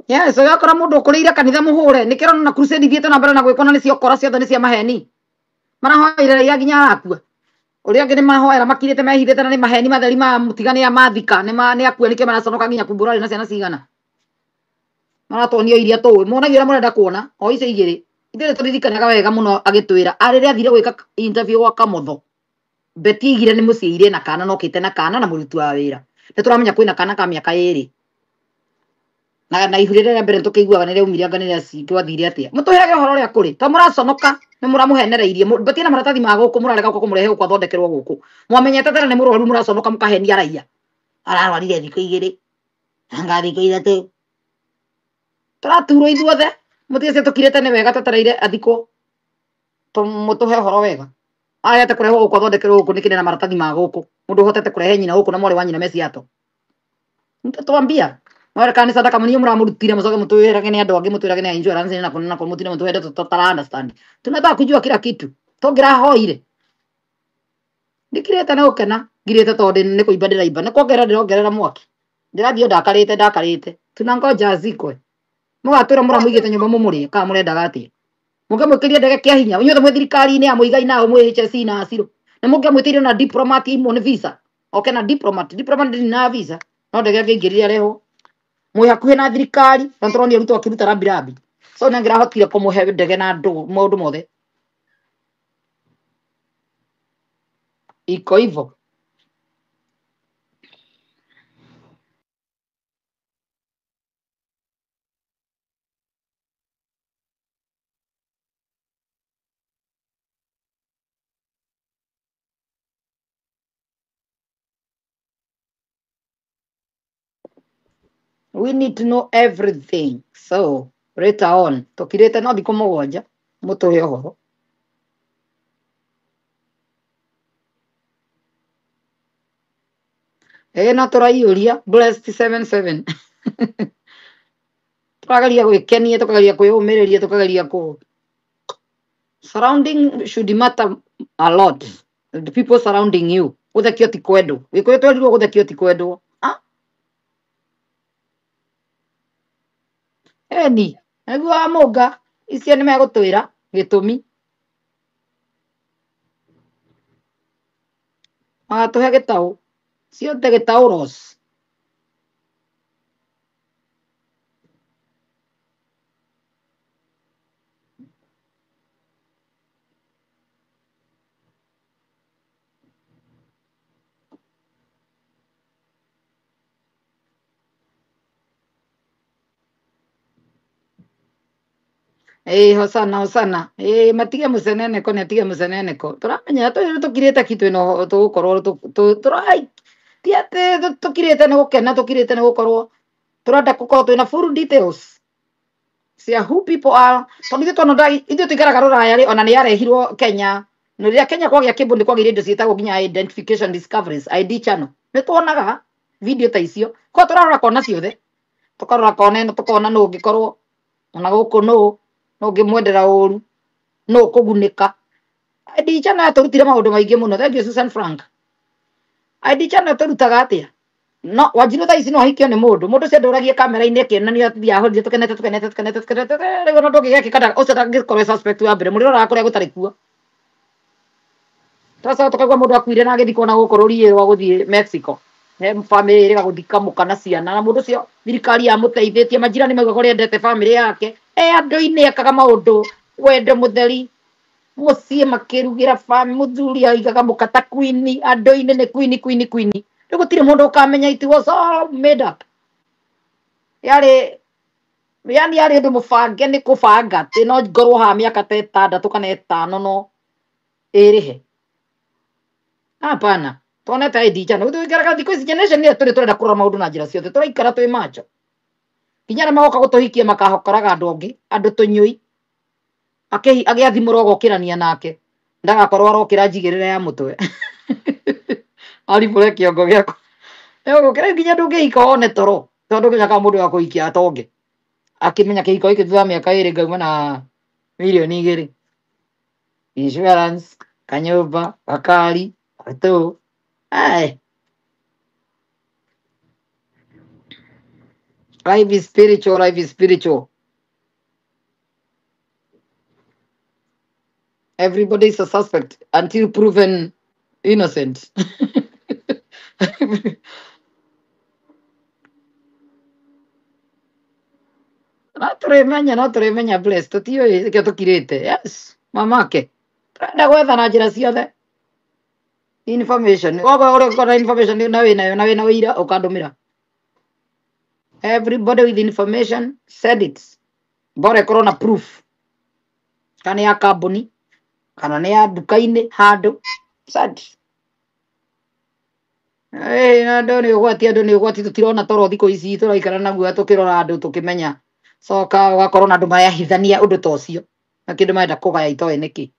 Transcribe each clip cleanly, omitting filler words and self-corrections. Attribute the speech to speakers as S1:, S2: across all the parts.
S1: Yes, ũgakora mũndũ ũkũrĩire kanitha mũhũre nĩkĩo na crusade ithiĩte na mbere na gwĩkwo na nĩcio kora ciothe nĩ cia maheni. Marahoera raia nginya arakua. Ũrĩa angĩ nĩ mahoera makirĩte mehithĩte na nĩ maheni matheri ma mũtigane ya mathika nĩ ma nĩ akua nĩkĩo maraconoka nginya kumbũra arĩ na ciana cigana. Maratuonia iria tũĩ muonagia ũrĩa mũrenda kuona o icio igĩrĩ. Ithuĩ nĩ tũririkanaga wega mũno agĩtwĩra arĩrĩa athire gwĩka interview gwa Kamotho. Betty aigire nĩ mũciĩire na kana nokĩte na kana na mũruti wa wĩra. Nĩ tũramenya kwĩna kana ka mĩaka ĩrĩ. Na ihu rĩrĩa rĩa mbere tũkĩiguaga nĩ rĩaumire anga nĩ rĩa gwathire atĩa. Mũtũheage ũhoro ũrĩa kũrĩ. To mũraconoka nĩ mũramũhenereirie. Betty na maratathi ma gũkũ mũrarega gũka kũmũrehe gũkũ athondekerwo gũkũ. Mwamenyete tene nĩ mũrwaru mũraconoka mũkahenia raia. Ararwarire thikũ igĩrĩ. Anga thikũ ithatũ. Tũraturwo ithuothe. Mũtige tũkirĩte nĩ wega twetereire athikwo. Mũtũhe ũhoro wega. Arete kũrehwo gũkũ athondekerwo gũkũ nĩkĩ na maratathi ma gũkũ. Mũndũ ũhotete kũrehe nyina gũkũ na mwarĩ wa nyina me Seattle. Mtatuambia. Mwere kana sadaka mwenyewe mũramũrutire mũcoke mũtwĩrage nĩ andũ angĩ mũtwĩrage nĩ insurance na kuna na mũtire mũtũhe ndeto tũtara understand. Tunataka kujua kila kitu. Tũngĩrahoire. Ndikirĩte nĩ gũkena. Ngirĩte tondũ nĩ kũimba ndĩraimba. Nĩ kuongerera ndĩrongerera mwaki. Ndĩrathiĩ o ndakarĩte ndakarĩte. Tunangoja azikwe. Mũgatwĩra mũramũigĩte nyũmba mũmũrĩe kana mũrendaga atĩa. Mũngĩamwĩkĩria ndege kĩa hinya. Inyuothe mwĩ thirikari-inĩ ya Muigai nao mwĩ HSC na Aciro. Nĩ mũngĩamwĩtĩire na diplomat imwe nĩ visa. Oke na diplomat. Diplomat ndĩrĩ na visa. No ndege angĩingĩrire arehwo. Mwĩ hakuhĩ na thirikari na tũronire Ruto akĩruta rambirambi. So nĩ angĩrahotire kũmũhe ndege na andũ maũndũ mothe. Iko hivyo. We need to know everything. So later on, tũkirĩte no thikũ mũgwanja mũtũhe ũhoro. Ĩĩ no tũraiyũria blessed 77. Tũrageria gwĩkenia, tũkageria kwĩyũmĩrĩria, tũkageria kũ surrounding should matter a lot. The people surrounding you. Gũthekio ti kwendwo. Gĩkũyũ twerirwo gũthekio ti kwendwo. Ah, eni, nĩguo wa mũnga icio nĩ megũtwĩra gĩtũmi. Magatũhe gĩtaũ. Ciothe gĩtaũ Ross. Ĩĩ hosana hosana. Ĩĩ matige mũceneneko nĩ atige mũceneneko. Tũramenya tũkirĩte ki twĩna tũgũkorwo tũrai ti atĩ tũkirĩte nĩ gũkena tũkirĩte nĩ gũkorwo tũrenda gũkorwo twĩna full details cia who people are tondũ ithuĩ tuona ithuĩ tũikaraga rũraya rĩ ona nĩ yarehirwo Kenya na rĩrĩa Kenya kwagĩa kĩmbu nĩ kwagĩire indo ciĩtagwo nginya identification discoveries ID channel nĩ tuonaga video ta icio kwa tũrarora kona ciothe tũkarora kona ĩno tũkona nũ ũngĩkorwo ona gũkũ nũ nũ ũngĩmwendera ũru nũ ũkũgunĩka. ID channel yatũrutire maũndũ maingĩ mũno. Thank you Susan Frank. ID channel tũrutaga atĩa? No Wanjiru thaa ici no ahikio nĩ mũndũ mũndũ ũcio ndũragie kamera-inĩ akĩonania athiĩ ahũrire tũkenete tũkenete tũkenete tũkenete rĩu ona ndũngĩgekĩka ũcio ndangĩkorwo e suspect wa mbere mũrĩroraga kũrĩa gũtarĩ kuo. Tũracoka tũkaigua mũndũ akuire na agĩthikwo na gũkũ rũriĩ rwa gũthiĩ Mexico. He bamĩrĩ ĩrĩga gũthika mũka na ciana na mũndũ ũcio thirikari yamũteithĩtie majirani maugaga ũrĩa endete bamĩrĩ yake. E andũ-inĩ ekaga maũndũ wendo mũtheri mũciĩ makĩrugĩra bamĩrĩ mũthuri aigaga mũka ta queen andũ-inĩ nĩ queen queen queen. Rĩu gũtirĩ mũndũ ũkamenya it was all made up. Yarĩ yani yarĩ ũndũ mũbange nĩ kũbanga atĩ no ngorwo haha mĩaka ta ĩtandatũ kana ĩtano no ĩrĩhe. Hapana. Tuonete ID channel. Tũikaraga thikũ ici generation ĩyo tũrĩ tũrenda kũrora maũndũ na njĩra ciothe. Tũraikara twĩ macho. Nginya arĩa magoka gũtũhikia makahokoraga andũ angĩ, andũ tũnyui. Agĩathimũra ũgokĩrania nake. Ndagakorwo arokĩra njigĩrĩra ya mũtwe. Aribũre kĩongo gĩakwa. Nĩũgũkĩra nginya ndũngĩhika wone toro. Tondũ ndũngĩmenya kana mũndũ wa kũhikia atonge. Akĩmenya kĩhiko gĩkĩ thutha wa mĩaka ĩrĩ ngauma na mirioni igĩrĩ. Insurance, kanyũmba, gakari, gatũ. Ai. Life is spiritual, life is spiritual. Everybody is a suspect until proven innocent. No tũrĩmenya, no tũrĩmenya bless, tũtiũĩ nĩkĩo tũkirĩte. Yes, mamake. Tũrenda gwetha na njĩra ciothe information. Wogo ũrĩa ũkorwo na information na wĩnayo na wĩna ũira ũkandũmĩra. Everybody with information said it. Bora ĩkorwo na proof. Kana nĩ ya kambuni, kana nĩ ya nduka-inĩ handũ. Said. Ĩĩ, na andũ nĩ ũgwati, andũ nĩ ũgwati, tũtirona toro thikũ ici tũraikara naguo tũkĩrora andũ tũkĩmenya. Coka ũgakorwo na andũ marahithania ũndũ ta ũcio. Na kĩndũ marenda kũgaya itoĩ nĩkĩ.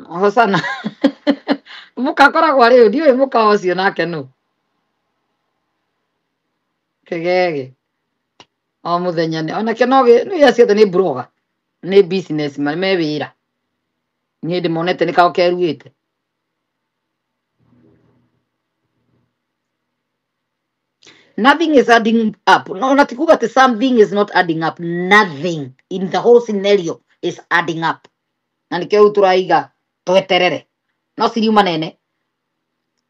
S1: Hosana. Mũkakoragwo arĩ ũ, ndiũĩ mũka ũcio nake nũ. Kĩgege. O mũthenya nĩ onake no nĩ acio othe nĩ blogger. Nĩ business man me wĩra. Niĩ ndĩmonete nĩ kao keruĩte. Nothing is adding up. No, na ti kuga atĩ something is not adding up. Nothing in the whole scenario is adding up. Na nĩkĩo rĩu tũraiga tweterere. No ciriuma nene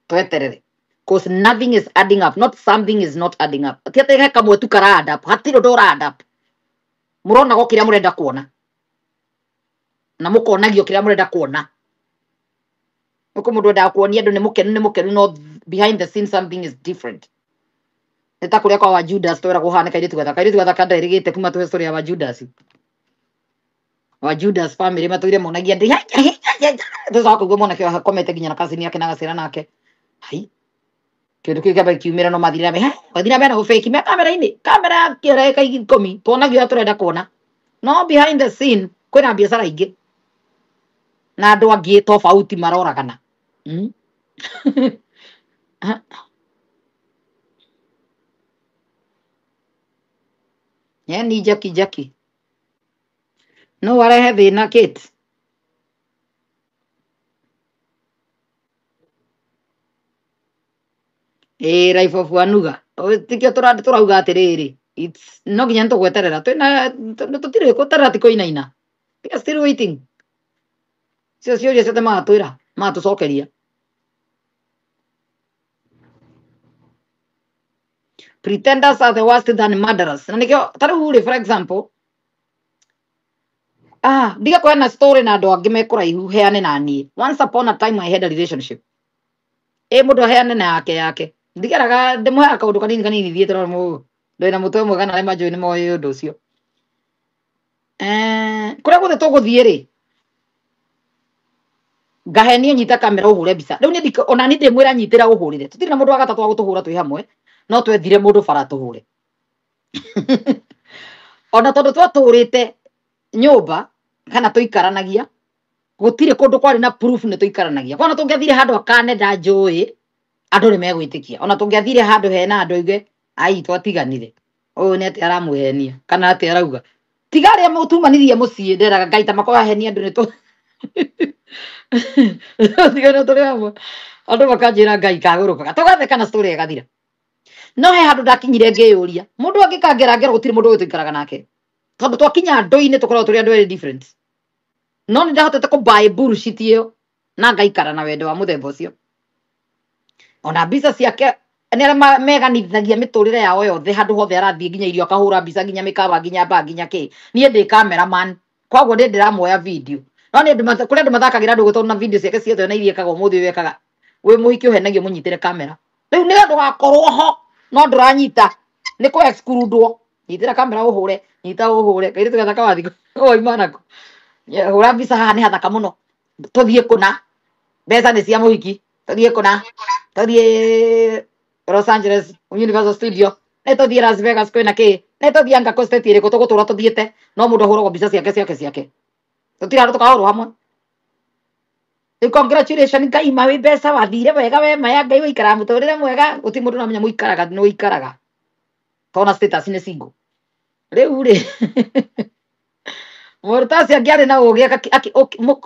S1: tweterere. Cause nothing is adding up. Not something is not adding up. Ti atĩ he kamwe tu kara add up. Hatirĩ ũndũ ũra add up. Mũronagwo kĩrĩa mũrenda kuona. Na mũkonagio kĩrĩa mũrenda kuona. Gũkũ mũndũ endaga kuonia andũ nĩ mũkenu nĩ mũkenu no behind the scene something is different. Nĩ ta kũrĩa kwa wa Judas tweragwo hana kairĩtu gathaka. Kairĩtu gathaka nderĩgĩte kuma tũhe story ya wa Judas. Wa Judas family matũire monagia ndĩ thutha wa kũigua mwanake ũyũ akomete nginya na cousin yake na agacera nake. Hai. Kĩndũ kĩu kĩamba gĩkiumĩra no mathire na mbere. Mathire na mbere na gũbĩki me kamera-inĩ. Kamera ya ndagĩka ikũmi. Tuonagio ũrĩa tũrenda kuona. No behind the scene kwĩna biacara ingĩ. Na andũ angĩ tofauti maroragana. Yani Jackie Jackie. No arehe thĩna Kate. Ĩĩ Life of Wanuga. Tikĩo tũrauga atĩrĩrĩ. It's no nginya nĩtũgweterera. Twĩna tũtirĩ gweterera ti kũinaina. We are still waiting. Cio ciũria ciothe magatwĩra, magatũcokeria. Pretenders are the worst than murderers. Na nĩkĩo ta rĩu rĩ, for example, ndiga kũheana story na andũ angĩ me kũraihu heane na niĩ. Once upon a time I had a relationship. Ĩ mũndũ aheane na yake yake. Ndigeraga ndĩmũheaga kaũndũ kanini kanini thiĩte no mũũ. Ndĩ na mũtwe mwega na arĩa manjũĩ nĩ moĩ ũndũ ũcio. Kũrĩa guothe tũgũthiĩ rĩ, ngahenio nyita kamera ũhũre mbica. Rĩu niĩ ona niĩ ndĩmwĩra nyitĩra ũhũrĩre. Tũtirĩ na mũndũ wa gatatũ wa gũtũhũra twĩ hamwe, no twethire mũndũ bara tũhũre. Ona tondũ twatũrĩte nyũmba kana tũikaranagia, gũtirĩ kũndũ kwarĩ na proof nĩ tũikaranagia. Kwana tũngĩathire handũ akane ndanjũĩ, andũ nĩ megwĩtĩkia. Ona tũngĩathire handũ hena andũ aigue, ai twatiganire. Ũyũ nĩ atĩ aramũhenia kana atĩ arauga. Tiga arĩa mũtumanirie mũciĩ nderaga Ngai ta makorwo ahenia andũ nĩ tũ Tiga nĩ tũrĩ hamwe. Andũ makanjĩra Ngai kagũrũkaga. Tũgatheka na story ĩgathira. No he handũ ndakinyire ngĩyũria. Mũndũ angĩkangera ngero gũtirĩ mũndũ ũyũ tũikaraga nake. Tondũ twakinya andũ-inĩ tũkoragwo tũrĩ andũ erĩ different. No nĩ ndahotete kũ buy bullshit ĩyo na ngaikara na wendo wa mũthemba ũcio. Ona mbica ciake nĩ arĩa meganithagia mĩtũrĩre yao yothe handũ hothe arathiĩ nginya irio akahũra mbica nginya mĩkawa nginya bar nginya kĩ. Niĩ ndĩ cameraman koguo nĩ ndĩramuoya video. No nĩ andũ kũrĩ andũ mathakagĩra andũ tondũ na video ciake ciothe ona iria ekaga ũmũthĩ ũyũ ekaga. Wĩ mũhiki ũhenagio mũnyitĩre kamera. Rĩu nĩ ndũgakorwo ho no ndũranyita nĩ kũ exclude-wo. Nyitĩra kamera ũhũre, nyita ũhũre. Kairĩtu gathaka wathiĩ wauma nako. Hũra mbica haha nĩ hathaka mũno. Tũthiĩ kũna. Mbeca nĩ cia mũhiki. Tũthiĩ kũna. Tũthiĩ Los Angeles Universal Studio. Nĩ tũthiĩ Las Vegas kwĩna kĩ. Nĩ tũthiĩ anga state ĩrĩkũ tũgũtũra tũthiĩte. No mũndũ ahũragwo mbica ciake ciake ciake. Tũtirĩ handũ tũkahũrwo hamwe. Rĩu congratulations Ngai ma wĩ mbeca wathire wega we maya Ngai wĩikaraga mũtũrĩre mwega. Gũtirĩ mũndũ ũramenya mũikaraga nĩ ũikaraga. Tona status nĩ single. Rĩu rĩ Mũndũ ta ũcio angĩarĩ na ũgĩ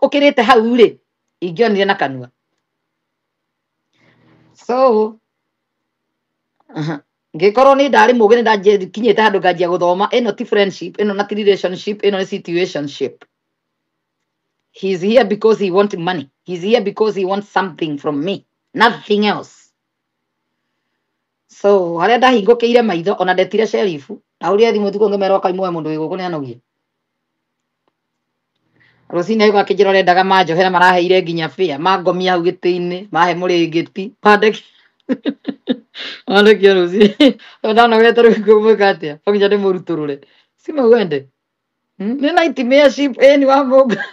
S1: ũkĩrĩte hau rĩ, ingĩonire na kanua. So ngĩkorwo nĩ ndarĩ mũgĩ nĩ ndakinyĩte handũ nganjia gũthoma, ĩno ti friendship, ĩno na ti relationship, ĩno nĩ situationship. He's here because he wants money. He's here because he wants something from me, nothing else. So harĩa ndahingũkĩire maitho, ona ndetire sheriff, ndahũrire thimũ ũtukũ ngĩmera kaimwe mũndũ wĩ gũkũ nĩ anogie. Rũcinĩ agĩũka akĩnjĩra ũrendaga manjohera, maraheire nginya fare, mangomia hau gĩtĩ-inĩ, mahe mũrĩngĩti, mandeki mandekia rũcinĩ. Ndanogete rĩu ngũmwĩka atĩa? No nginya ndĩmũrutũrũre. Si mauende. Nĩ nightmare ship ĩni wa mũnga.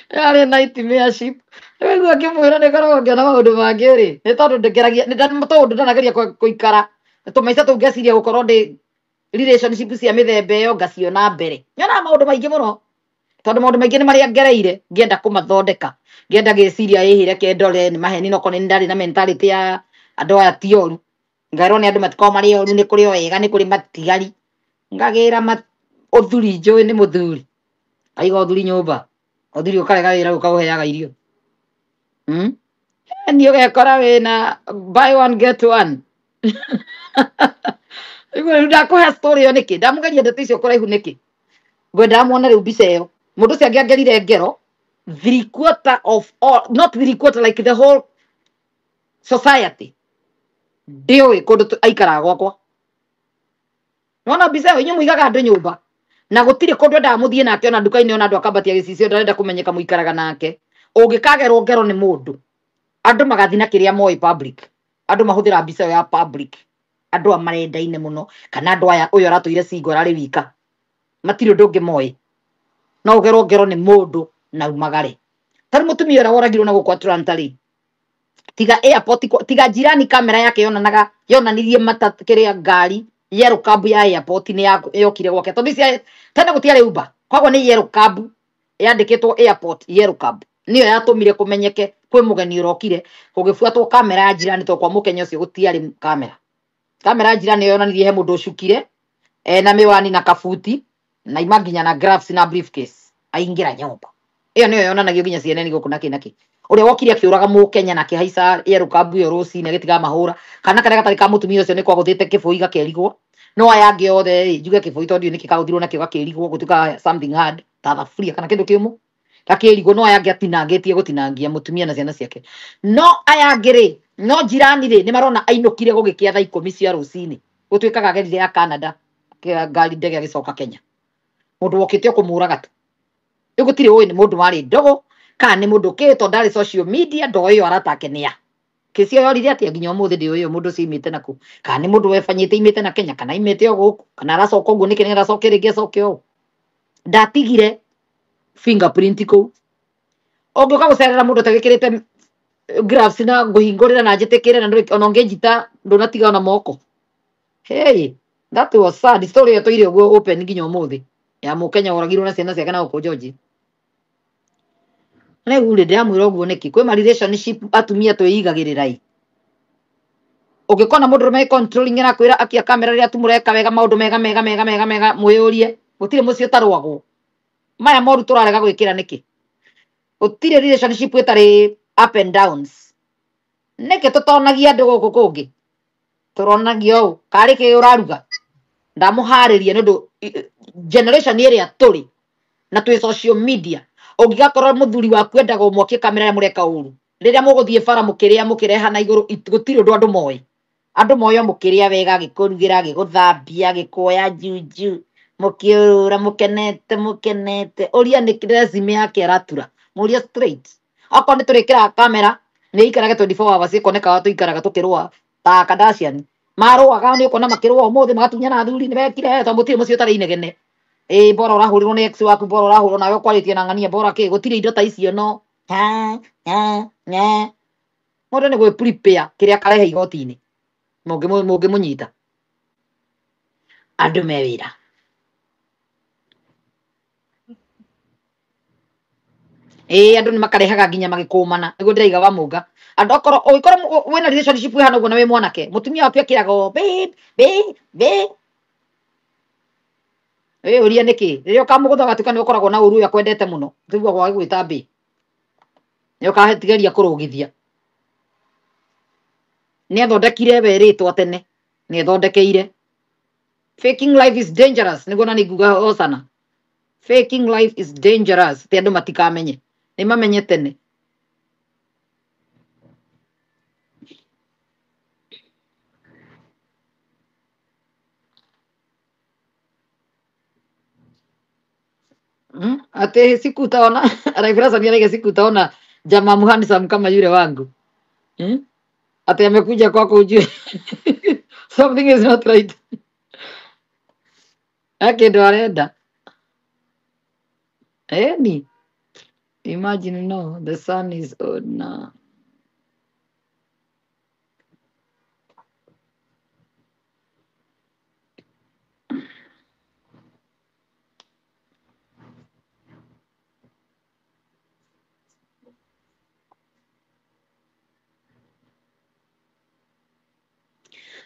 S1: Yarĩ nightmare ship. Rĩu akĩmwĩra nĩ ngoragwo ngĩona maũndũ mangĩ rĩ, nĩ tondũ ndĩngeragia, nĩ tondũ ndanageria gũikara tũmaica tũu ngeciria gũkorwo ndĩ relationship cia mĩthemba ĩyo ngaciona mbere. Nyonaga maũndũ maingĩ mũno, tondũ maũndũ maingĩ nĩ marĩa ngereire ngĩenda kũmathondeka, ngĩenda gĩciria ĩhĩ reke ndore nĩ maheni, no korwo nĩ ndarĩ na mentality ya andũ aya ti oru, ngerwo nĩ andũ matikoragwo marĩ oru, nĩ kũrĩ o ega, nĩ kũrĩ matigari, ngagĩra ũthuri njũĩ nĩ mũthuri, ngaiga ũthuri nyũmba, ũthuri ũkarega wĩra ũkaũheaga irio. Niĩ ũgekora wĩna buy one get one. Rĩu ndakũhe story ĩyo nĩkĩ? Ndamũgeria ndeto icio kũraihu nĩkĩ? Ngwendaga muone rĩu mbica ĩyo. Mũndũ ũcio angĩangerire ngero, three quarter of all, not three quarter, like the whole society, ndiũĩ kũndũ aikaraga gwakwa. Nĩwona mbica ĩyo, inyuĩ mũigaga andũ nyũmba na gũtirĩ kũndũ endaga mũthiĩ nake, ona nduka-inĩ ona andũ akambatia gĩcicio, ndarenda kũmenyeka mũikaraga nake. Ũngĩkagerwo ngero nĩ mũndũ, andũ magathiĩ na kĩrĩa moĩ public. Andũ mahũthĩra mbica ĩyo ya public, andũ a marendaine mũno, kana andũ aya ũyũ aratũire single ararĩ wika, matirĩ ũndũ ũngĩ moĩ. No ũgerwo ngero nĩ mũndũ na umagare. Tarĩ mũtumia ũrĩa woragirwo na gũkũ Atlanta rĩ, tiga airport, tiga jirani kamera yake yonanaga, yonanirie mata kĩrĩa ngari yellow cab ya airport nĩ yokire gwake, tondũ ici tene gũtiarĩ Uber, koguo nĩ yellow cab yandĩkĩtwo airport yellow cab, nĩyo yatũmire kũmenyeke kwĩ mũgeni ũrokire, gũgĩbuatwo kamera ya jirani, tondũ kwa mũkenya ũcio gũtiarĩ kamera. Kamera ya jirani yonanirie he mũndũ ũcukire ena miwani na kabuti na ima nginya na gloves na briefcase aingĩra nyũmba. Ĩyo nĩyo yonanagio nginya CNN gũkũ na kĩ na kĩ. Ũrĩa wokire akĩũraga mũkenya na akĩhaica yellow cab ĩyo rũcinĩ agĩtiga mahũra, kana karĩa gatarĩ ka mũtumia ũcio nĩ kwagũthĩte kĩbũi gakerigwo. No aya angĩ othe rĩ, njuge kĩbũi tondũ ndiũĩ nĩkĩ kagũthirwo nakĩo gakĩrigwo, gũtuĩkaga something hard ta thaburia kana kĩndũ kĩũmũ gakĩrigwo. No aya angĩ atinangĩtie gũtinangia mũtumia na ciana ciake. No aya angĩ rĩ, no jirani rĩ, nĩ marona ainũkire gũgĩkĩa thaa 10 cia rũcinĩ, gũtuĩkaga agerire ya Canada ngari ndege agĩcoka Kenya. Mũndũ wokĩte o kũmũraga tu. Rĩu gũtirĩ ũĩ nĩ mũndũ warĩ ndogo kana nĩ mũndũ kĩ, tondũ ndarĩ social media, ndoĩ ĩyo arata ake nĩ a. Kĩci ĩyo yorire atĩa nginya ũmũthĩ ndĩũĩ ũyũ mũndũ ũcio aimĩte nakũ, kana nĩ mũndũ webanyĩte aimĩte na Kenya, kana aimĩte o gũkũ, kana aracoka ũguo nĩkĩ nĩgetha acoke rĩngĩ acoke ũũ. Ndatigire fingerprint kũu. Ũngĩũka gũcerera mũndũ ũtagĩkĩrĩte gloves na ngũhingũrĩra na njĩtĩkĩre na ndũrĩ ona ũngĩnjita ndũnatiga ona moko. Hey, that was sad. Story ĩyo tũire ũguo open nginya ũmũthĩ, ya mũkenya woragirwo na ciana ciake na gũkũ Georgia. Rĩu rĩ, ndĩramwĩra ũguo nĩkĩ? Kwĩ ma relationship atumia twĩigagĩrĩra ĩ. Ũngĩkona mũndũ ũrũme controlling arakwĩra akia kamera rĩrĩa tu mũreka wega maũndũ mega mega mega mega mega, mwĩyũrie gũtirĩ mũciĩ ũtarũagwo. Maya moru tũrarega gwĩkĩra nĩkĩ? Gũtirĩ relationship ĩtarĩ up and downs. Nĩkĩ tũtonagia andũ gũkũ kũngĩ? Tũronagia ũũ, karĩ kĩ ũraruga? Ndamũharĩria nĩ ũndũ generation ĩrĩa tũrĩ na twĩ social media, ũngĩgakorwo mũthuri waku endaga ũmwakie kamera rĩrĩa mũreka ũru, rĩrĩa mũgũthiĩ bara mũkĩrĩa mũkĩreha na igũrũ, gũtirĩ ũndũ andũ moĩ. Andũ moĩ o mũkĩrĩa wega, agĩkũrugĩra, agĩgũthambia, agĩkuoya juju, mũkĩũrũra mũkenete mũkenete. Ũria nĩ resume yake aratura, mũrie straight. Okorwo nĩ tũrĩkĩraga kamera nĩ ikarage 24 hours ĩkoneka tũikaraga tũkĩrũa ta Kardashian. Marũaga nĩ ũkuona makĩrũa ũmũthĩ magatunyana athuri nĩ mekire, tondũ gũtirĩ mũciĩ ũtarĩ inegene. Ĩ bora ũrahũrirwo nĩ ex waku, bora ũrahũrwo nawe ũkwarĩtie na ng'ania, bora kĩ, gũtirĩ indo ta icio no ha ha ha. Mũndũ nĩ gwĩ prepare kĩrĩa akarehe igoti-inĩ mũngĩmũnyita. Andũ me wĩra. Ĩĩ andũ nĩ makarehaga nginya magĩkũmana, nĩguo ndĩraiga wa mũnga. Andũ okorwo ũngĩkorwo wĩna relationship ĩhana ũguo na wĩ mwanake, mũtumia waku ekĩraga o babe babe babe. Wĩyũrie nĩkĩ rĩrĩa ũkamũgũtha ũgatuĩka nĩ ũkoragwo na ũru ũyũ akwendete mũno, tiguagwo agĩgwĩta mbĩ, nĩ ũkatigeria kũrũgithia. Nĩ athondekire we rĩtwa tene, nĩ ethondekeire. Faking life is dangerous, nĩguo na nĩ nguga hosana. Faking life is dangerous, ti andũ matikamenye, nĩ mamenye tene. Ati siku utaona Raifrasa ni siku utaona jamaa muhandsome kama yule wangu. Ati amekuja kwako ujue something is not right. Ake ndo arenda. Eni imagine no the sun is on now.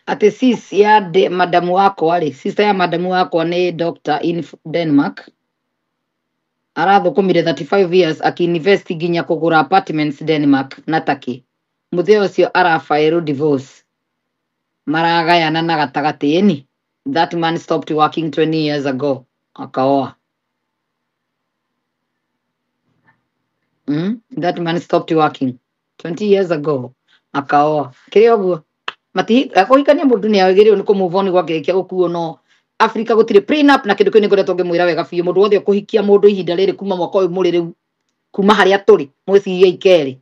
S1: Ati sis ya de, madamu wakwa rĩ, sister ya madamu wakwa nĩ doctor in Denmark, arathũkũmire 35 years akiinvest nginya kũgũra apartments Denmark na Turkey. Mũthee ũcio arabaĩrwo divorce, maragayana na gatagatĩ ĩni. That man stopped working 20 years ago, akaoa. That man stopped working 20 years ago, akaoa. Kĩrĩ ũguo mati kũhikania mũndũ nĩ agĩrĩirwo nĩ kũ-move on gwakĩrĩkia gũkuo no Afrika gũtirĩ prenup na kĩndũ kĩu nĩ ngoretwo ngĩmwĩra wega biũ mũndũ wothe ũkũhikia mũndũ ihinda rĩrĩ kuma mwaka ũyũ mũrĩ rĩu kuma harĩa tũrĩ mwĩcirie ikerĩ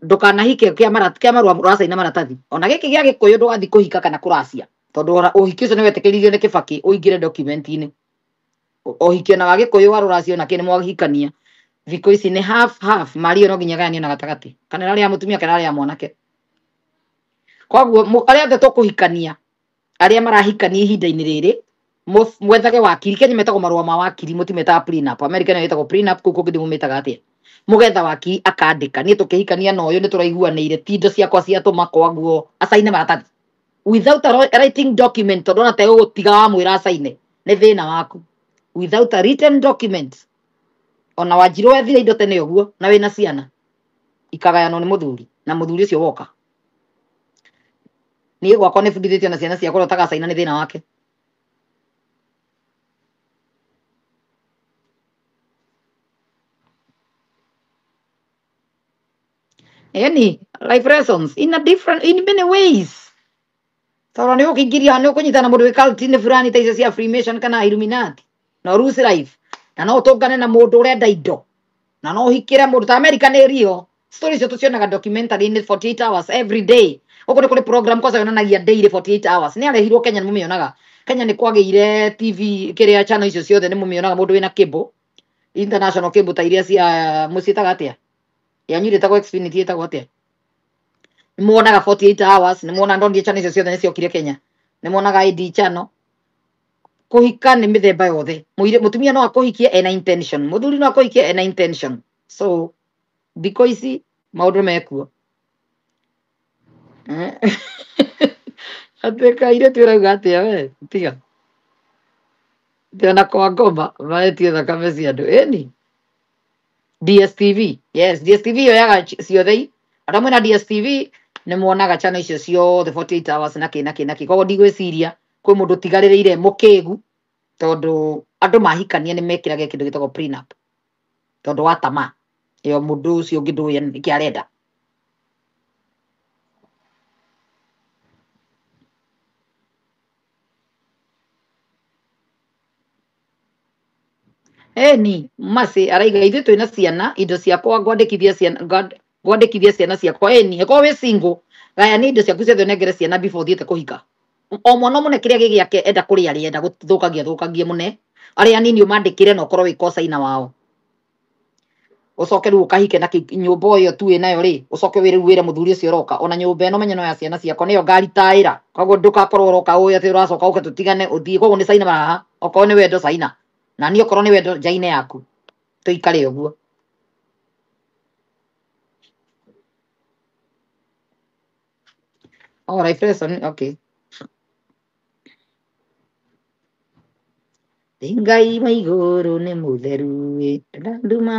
S1: ndũkanahike kĩa marũa ũracaina maratathi ona gĩkĩ gĩa gĩkũyũ ndũgathiĩ kũhika kana kũracia tondũ ũhiki ũcio nĩ wetĩkĩririo nĩ Kĩbakĩ ũingĩre document-inĩ. Ũhiki ona wa gĩkũyũ wa rũracio na kĩ nĩ mwahikania thikũ ici nĩ half half mari ĩyo no nginya ĩgayanio na gatagatĩ kana ĩrarĩ ya mũtumia kana ĩrarĩ ya mwanake. Koguo arĩa othe tũkũhikania arĩa marahikania ihinda-inĩ rĩrĩ mwethage wakiri. Kenya metagwo marũa ma wakiri, mũtimetaga prenup. America nayo ĩtagwo prenup, kũu kũngĩ ndĩmũmĩtaga atĩa. Mũgetha wakiri akandĩka niĩ tũkĩhikania na ũyũ nĩ tũraiguanĩire, ti indo ciakwa ciatũma kwaguo acaine maratathi without a writing document, tondũ ona tegũgũtiga wamwĩra acaine nĩ thĩna waku. Without a written document, ona Wanjirũ wethire indo tene ũguo na wĩna ciana ikagayanwo nĩ mũthuri na mũthuri ũcio woka. Niĩ gwakwa nĩ bundithĩtio na ciana ciakwa ũrĩa ũtagacaina nĩ thĩna wake. Any life lessons in a different in many ways. Tondũ nĩ ũkĩingĩria nĩ ũkũnyitana na mũndũ wĩ cult-inĩ fulani ta icio cia Freemason kana Illuminati na ũruse life na no ũtũngane na mũndũ ũrenda indo na no ũhikĩre mũndũ ta America nĩ rio story icio tũcionaga documentary-inĩ 48 hours every day. Gũkũ nĩ kũrĩ program kwanza yonanagia daily 48 hours. Nĩ arehirwo Kenya nĩ mũmĩonaga. Kenya nĩ kwagĩire TV kĩrĩa channel icio ciothe nĩ mũmĩonaga mũndũ wĩna cable international cable ta iria cia mũciĩtaga atĩa yanyu ĩtagwo Xfinity ĩtagwo atĩa, nĩ muonaga 48 hours, nĩ muona ndonire channel icio ciothe nĩ ciokire Kenya, nĩ muonaga ID channel. Kũhika nĩ mĩthemba yothe. Mũtumia no akũhikie ena intention, mũthuri no akũhikie ena intention. So thikũ ici maũndũ mekuo. Atĩka airĩtu ĩrauga atĩa we tiga ona kwa ngoma maretie thakame cia andũ ĩni. DSTV, yes, DSTV yoyaga ciothe. Arĩa mwĩna DSTV nĩ muonaga channel icio ciothe 48 hours na kĩ na kĩ na kĩ. Koguo ndigwĩciria kwĩ mũndũ ũtigarĩrĩire mũkĩgu tondũ andũ mahikania nĩ mekĩraga kĩndũ gĩtagwo prenup tondũ wa tamaa ĩyo mũndũ ũcio ũngĩ ndũĩ nĩkĩ arenda. Eni Masi araiga ithuĩ twĩna ciana indo ciakwa ngwandĩkithia ciana ngwandĩkithia ciana ciakwa. Eni ĩkorwo wĩ single gayania indo ciaku ciothe ũnengere ciana before ũthiĩte kũhika. O mwana mũne kĩrĩa gĩ gĩake enda kũrĩa arĩe, enda gũthũkangia thũkangie mũne arĩa anini ũmandĩkĩre na ũkorwo wĩ kocaina wao. Ũcoke rĩu ũkahike na nyũmba ĩyo tu wĩnayo rĩ, ũcoke wĩre rĩu wĩre mũthuri ũcio ũroka ona nyũmba ĩno menye no ya ciana ciakwa nĩyo ngaritaĩra. Koguo ndũgakorwo ũroka ũĩ atĩ ũracoka ũke tũtigane ũthiĩ. Koguo nĩ caina haha, okorwo nĩ wendo caina na niĩ okorwo nĩ wendo njaine yaku tũikare ũguo. Oh, life lesson, okay. Ngai wa igũrũ nĩ mũtheru ĩ, ndanduma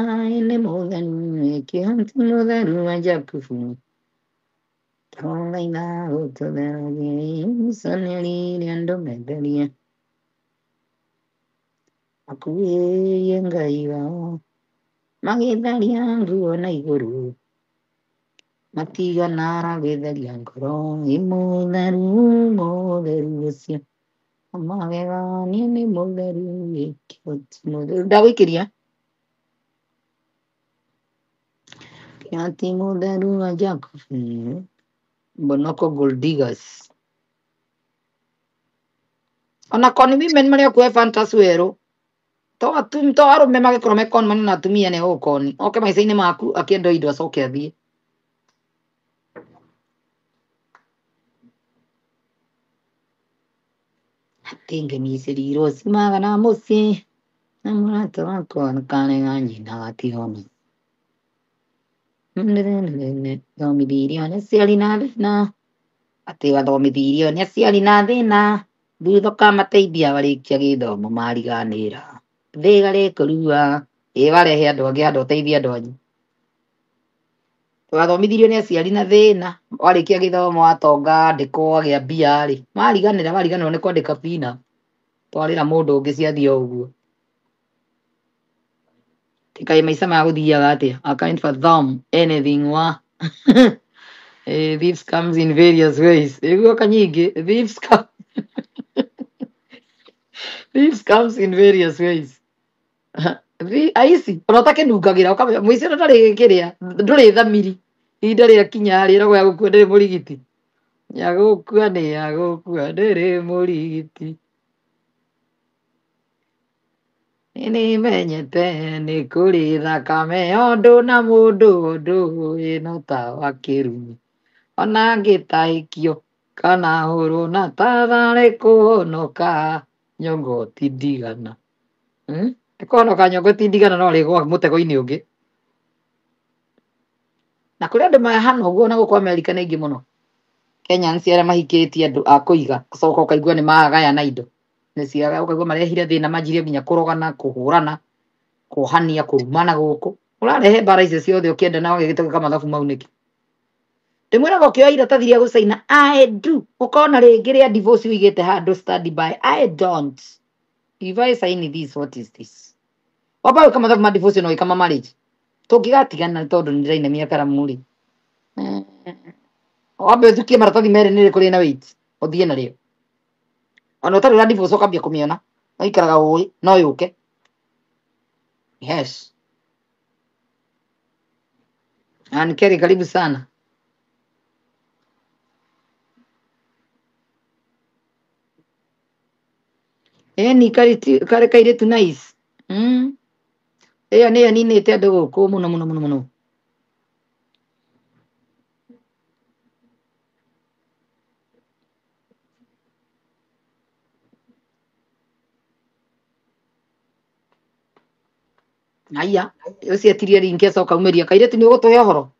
S1: nĩ mũtheru ĩ, kĩhoti mũtheru wa Jakubu. Tũthaitha ũtũtheragie icanĩrĩire andũ metherie. Makuĩrie Ngai wao magĩtharia nguo na igũrũ matigana gwĩtheria ngoro ĩ mũtheru mũtheru ũcio magegania nĩ mũtheru ĩ kĩhoti mũtheru ndagũikĩria kĩhoti mũtheru wa Jakubu. Bonoko Gold Diggers ona con women marĩa kuoe fantas werũ to to arũme magĩkorwo me con manene na atumia nĩ ũkoni oke maica-inĩ maku akĩenda indo acoke athiĩ. Atĩ ngemi cirirwo cimaga na mũciĩ na mũrata wakwa karega nyina gatihona thomithirio nĩ aciari na thĩna atĩ wathomithirio nĩ aciari na thĩna thutha ũkamateithia warĩkia gĩthomo mariganĩra thĩga rĩkũrua ĩ warehe andũ angĩ handũ ũteithie andũ anyu. Wathomithirio nĩ aciari na thĩna warĩkia gĩthomo watonga andĩkwo wagĩa mbia rĩ mariganĩra mariganĩrwo nĩ kwandĩka bina twarĩra mũndũ ũngĩ ciathiĩ o ũguo. Kaĩ maica maya gũthiaga atĩa? I can't fathom anything wa thieves comes in various ways. Ĩguo kanyingĩ thieves come thieves comes in various ways. Aici ona ũtakĩnungagĩra ũkamenya mũici ũrĩa ndarĩ kĩrĩa ndũrĩ thamiri ihinda rĩakinya rĩ ĩragwo ya gũkua ndĩrĩ mũrigiti ya gũkua nĩ ya gũkua ndĩrĩ mũrigiti. Nĩmenyete nĩ kũrĩ thakame ũndũ na mũndũ ũndũ ĩno ta wa kĩrumi ona ngĩtahĩkio kana hũrwo na tatharĩ kũhonoka nyongo ti ndigana. Nĩ kũhonoka nyongo ti ndigana no rĩgwa mũtego-inĩ ũngĩ. Na kũrĩ andũ mahana ũguo na gũkũ Amerika nĩ aingĩ mũno. Kenyans arĩa mahikĩtie andũ a kũiga ũcoka ũkaigua nĩ magayana indo nĩ ciaga ũkaigua marehire thĩna manjirie nginya kũrogana kũhũrana kuohania kũrumana gũkũ ũrarehe mbara icio ciothe ũkĩenda na wagĩgĩtũka mathabu mau nĩkĩ. Ndĩmwĩraga ũkĩoya iratathi rĩa gũcaina I do ũkona rĩngĩ rĩa divorce ũigĩte handũ study by I don't if I sign this what is this wamba gwĩka mathabu ma divorce na ũgĩka ma marriage tũngĩgatigana nĩ tondũ nĩndĩrainamia karamu rĩ wambe ũthukie maratathi merĩ nĩ rĩkũ rĩna weight ũthiĩ narĩo ona ũtarĩ ũra divorce ũkambia kũmĩona no ikaraga ũĩ no yũke. Yes. Ann Kerry karibu sana. Ĩni karĩ kairĩtu nice. Ĩyo nĩyo ninĩte andũ gũkũ mũno mũno mũno mũno. Aya ũcio etirie ringi acoka umĩria kairĩtu nĩ ũgũtũhe ũhoro.